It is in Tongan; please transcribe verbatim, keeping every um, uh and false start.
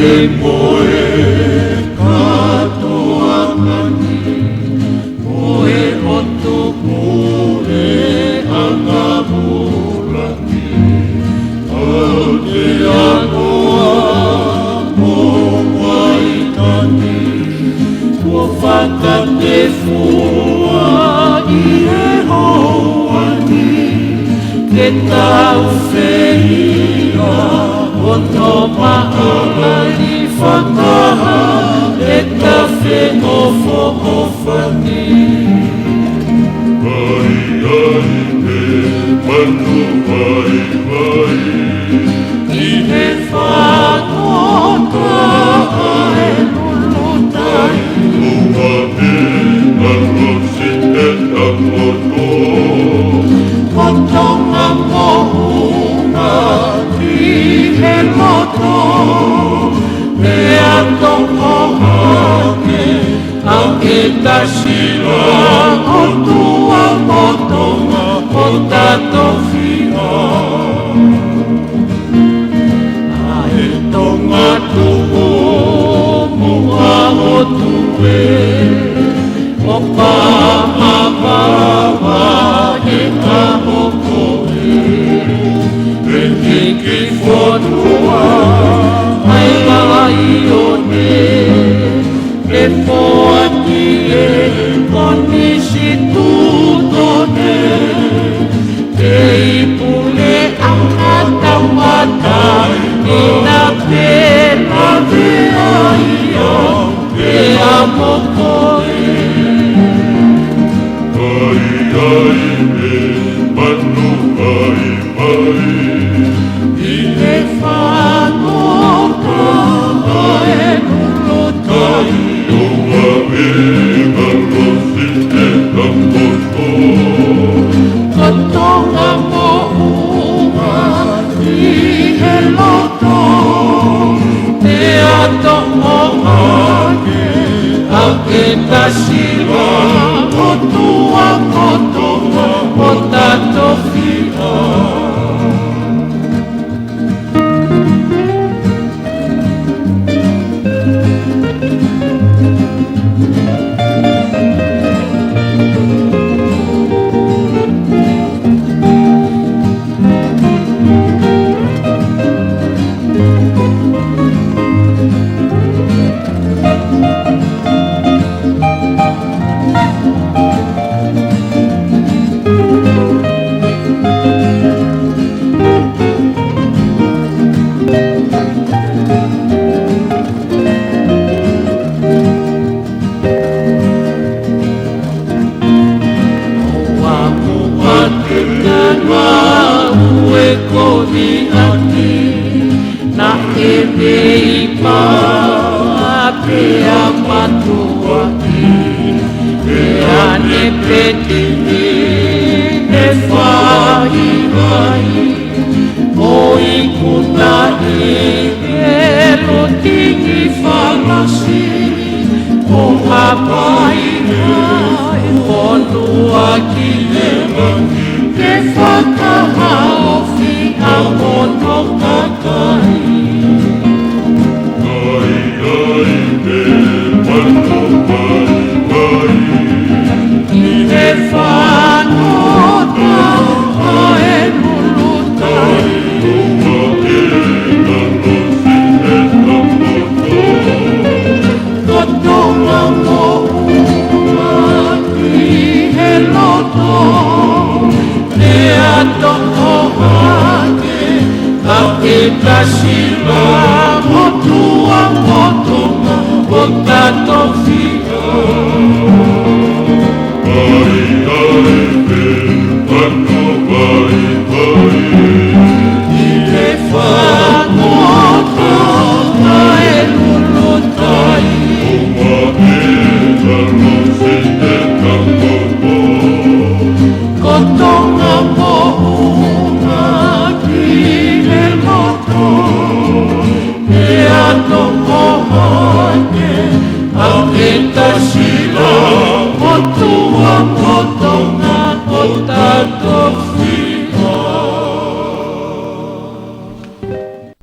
Mo e katoanga ni, mo e ʻOtu Puleʻanga Pula, ʻa e ʻOtua mo Vaitangi, kuo fakatefua ʻi he ʻaho ni ke tau feia hono maʻa ni fakataha ʻeta feʻofoʻofani. Ai, ai, ʻe manu vaivai. ʻI he fakaʻofoʻofa ʻa e lulutai. Uma e ngalo si e takoto. Ko Tonga moʻunga ʻi he loto. Pea toʻo hake ʻa e tasi ʻa e ʻOtua mo Tonga mo tatou fia. ʻA e Tonga tuʻu mo ʻa ʻOtua, ʻo pā mavava ʻi he ʻaho ko ē. ʻE hiki fonua ʻa e Kalaʻione, ʻe foaki ʻe he Konisitūtone, ʻEiki Puleʻanga Tauʻatāina, pea lavea ai au pea mo koe. Ai, ai, ʻe manu vaivai. ʻI he fakaʻofoʻofa ʻa e lulutai. Uma e ngalo si e takoto. Ko Tonga moʻunga ʻi he loto. Pea toʻo hake ʻa e tasi ʻa e ʻOtua mo Tonga mo tatou fia. ʻOua muʻa te ta ngāue kovi ʻaki, naʻe mei pā pea matuʻaki, pea ne peti ni ne faivai. ʻO ikuna ʻi he lotingi falasi, ʻo hapai ʻa e fonua ki he langi, ke fakahaofi ʻa hono kakai. Ai, ai, ʻe manu vaivai. ʻI he fakaʻofoʻofa ʻa e lulutai. Ko Tonga moʻunga ʻi he loto. Pea toʻo hake ʻa e tasi ʻa e ʻOtua mo Tonga mo tatou fia. Ai, ai, ʻe manu vaivai. ʻI he fakaʻofoʻofa ʻa e lulutai. Uma e ngalo si e takoto. Ko Tonga mo